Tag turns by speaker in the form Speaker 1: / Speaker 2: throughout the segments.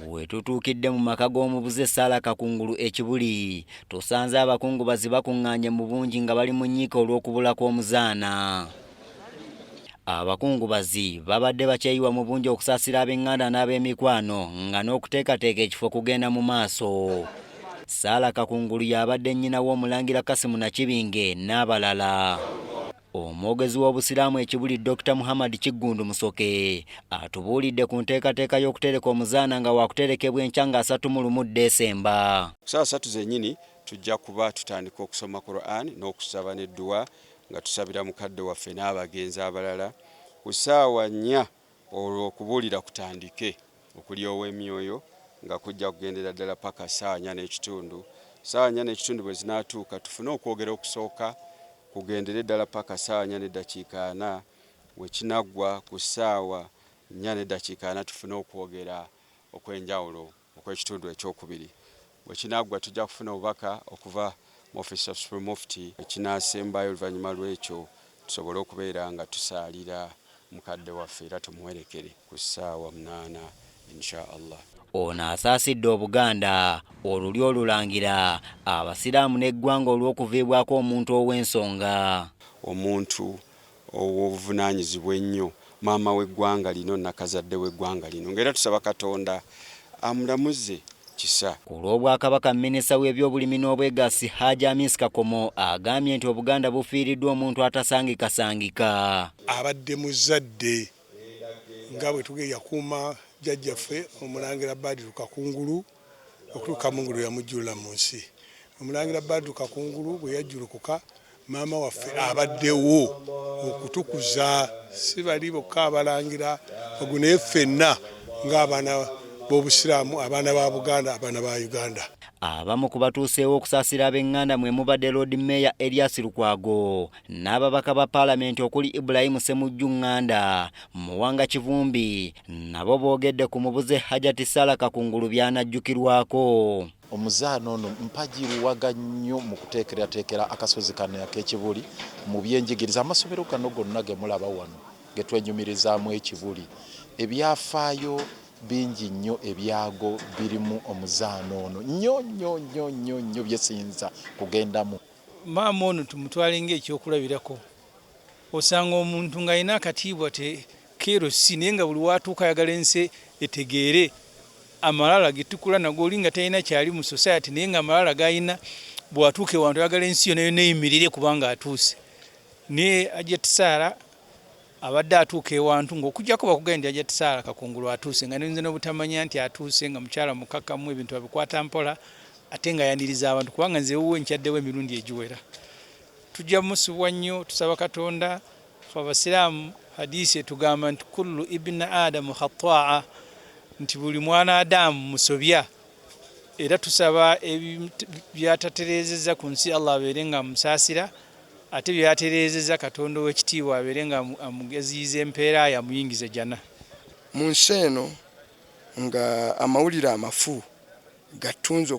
Speaker 1: We tutuukidde mu maka g'omubuze Sarah Kakungulu e Kibuli, tusanze abakungubazi bakuŋŋaanye mu bungi nga bali mu nnyiike olw'okubula kw'omuzaana. Abakungubazi babadde bakyeyiwa mu bungi okusaasira ab'eŋŋanda n'ab'emikwano nga n'okuteekateeka ekifo kugenda mu maaso. Sarah Kakungulu y'abadde nnyina w'Omulangira Kasimu Nakibinge n'abalala. Omwogezi w'Obusiraamu e Kibuli Dokita Muhammad Kiggundu Musoke atubuulidde ku nteekateeka y'okutereka omuzaana nga waakuterekebwa enkya nga 31 Desemba.
Speaker 2: Ku ssaawa 3 zennyini tujja kuba tutandika okusoma Quran n'okusaba n'edduwa nga tusabira mukadde waffe n'abagenzi abalala. Ku ssaawa 4 olwo okubuulira kutandike okulyowa emyoyo nga kujja kugendera ddala paka ssaawa 4:30. Ssaawa 4:30 bwe zinaatuuka tufune okwogera okusooka kugendere ddala paka ssaawa 4:40. We kinaggwa ku ssaawa 4:40 tufune okwogera okw'enjawulo okw'ekitundu ekyokubiri. Bwe kinaggwa tujja kufuna obubaka okuva mu Office of Supreme Mufti ekinaasembayo oluvannyuma lw'ekyo tusobole okubeera nga tusaalira mukadde waffe era tumuwerekere ku ssaawa 8 insha Allah.
Speaker 1: Ono asaasidde Obuganda, Olulyo Olulangira, Abasiraamu n'eggwanga olw'okuviibwako omuntu ow'ensonga.
Speaker 2: Omuntu ow'obuvunaanyizibwa ennyo, maama w'eggwanga lino, nnakazadde w'eggwanga lino ng'era tusaba Katonda amulamuze kisa.
Speaker 1: Ku lw'Obwakabaka, Minisita w'ebyobulimi n'obwegassi Haji Amis Kakomo agambye nti Obuganda bufiiriddwa omuntu atasangikasangika.
Speaker 3: Abadde muzadde nga bwe tuge yakuuma jjajjaffe Omulangira Badru Kakungulu okutuuka Mungu lwe yamujjulula mu nsi. Omulangira Badru Kakungulu bwe yajjulukuka, maama waffe abaddewo okutukuza si bali bokka abalangira ogu naye ffenna ng'abaana b'Obusiraamu, abaana ba Buganda, abaana ba Uganda.
Speaker 1: Abamu ku batuuseewo okusaasira ab'enganda mwe mubadde Lord Mayor Erias Lukwago n'ababaka ba Palamenti okuli Ibrahim Ssemujju Nganda, Muwanga Kivumbi nabo boogedde ku mubuze Hajati Sarah Kakungulu by'anajjukirwako.
Speaker 4: Omuzaana ono mpagi luwaga nnyo mu kuteekerateekera akasozi kano ak'e Kibuli mu byenjigiriza. Amasomero gano gonna ge mulaba wano ge twenyumirizaamu e Kibuli, ebyafaayo bingi nnyo ebyago birimu omuzaana ono nnyo nnyo nnyo nnyo nnyo byesinza kugendamu.
Speaker 5: Maama ono tumutwale ng'ekyokulabirako. Osanga omuntu ng'alina akatiibwa te keerosi naye nga buli watuuka ayagala ensi etegeere amalala getukula nago, oli nga talina kyali mu society naye nga amalala galina, bw'atuuka ewantu ayagala ensi yonna yonna eyimirire kubanga atuuse. Naye Hajati Sarah abadde atuuka ewantu ng'okuggyako bakugambye nti Hajati Sarah Kakungulu atuuse, nga nze n'obutamanya nti atuuse, nga mukyala mukakkamu, ebintu abikwata mpola ate nga ayaniriza abantu, kubanga nze ewuwe nkyaddewo emirundi egiwera. Tujja musubwa nnyo. Tusaba Katonda, fe Abasiraamu hadisi etugamba nti kullu ibna adamu khataa, nti buli mwana Adamu musobya, era tusaba byatatereezezza ku nsi Allah abeere nga amusaasira, ate byatereezezza Katonda ow'ekitiibwa abeere nga amugeziyiza empeera ye, amuyingize jana.
Speaker 6: Mu nsi eno nga amawulire amafu gatunze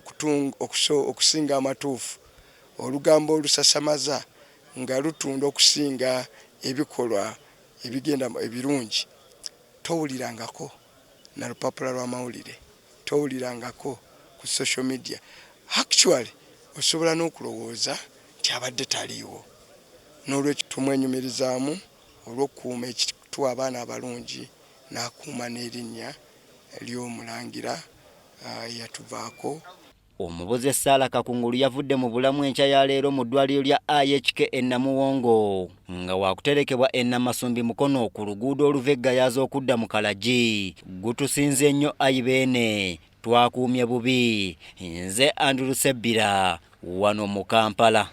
Speaker 6: okusinga amatuufu, olugambo olusasamaza nga lutunda okusinga ebikolwa ebigenda ebirungi, towulirangako na lupapula lw'amawulire, towulirangako ku social media. Actually osobola n'okulowooza nti abadde taliiwo. N'olwekyo tumwenyumirizaamu olw'okukuuma ekituwa abaana abalungi n'akuuma n'erinnya ly'omulangira eyatuvaako.
Speaker 1: Omubuze Sarah Kakungulu yavudde mu bulamu enkya ya leero mu ddwaliro lya IHK e Namuwongo nga waakuterekebwa e Namasumbi Mukono ku luguudo oluva e Gayaza okudda mu Kalagi. Gutusinze nnyo ayi Beene, twakuumye bubi. Nze Andrew Sebbira wano mu Kampala.